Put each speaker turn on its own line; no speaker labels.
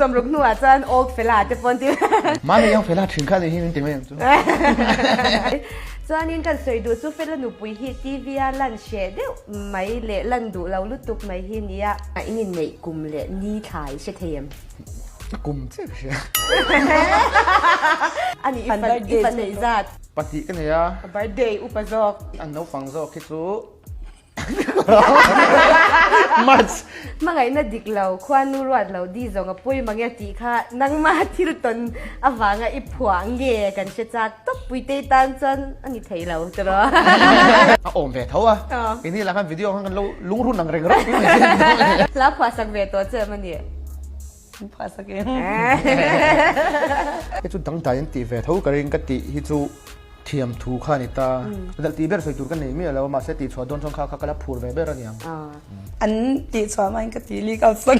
60 hnuah chuan old fella te pawh an ti.
Mahni young fella thin kha ni hi min ti mai ang chu.
Chuanin kan sawi duh chu Fela nupui hi TV a lan hreh deuh mai leh lan duh lo lutuk mai hi nia. In inneih kum leh ni thla i hre thei em?
Kum chiah ka hria.
Ani i fa neih zat.
Pahnih ka nei a.
Birthday upa zawk.
An naupang zawk hi chu March.
Hmangaihna dik lo, khuanu ruat lo di zawng a pawi mang e tih kha nangma thil tawn avanga i phuah nge kan hre chak tawp Puitei tan chuan a ni thei lo tiraw.
A awm ve tho a, keini lah khan video khan kan lo lungrun ang reng reng.
Hla phuah sak ve tawh che em a ni?
An phuah sak em?
Hei chu dangdai an tih ve tho ka ring ka tih hi chu thiam thu kha a ni ta. Dal tih ber sawi tur ka nei miah lo a, mahse tih chhuah dawn chuan kha kha ka la phur ve ber a niang.
An tih chhuah hmain ka tih lik out sak.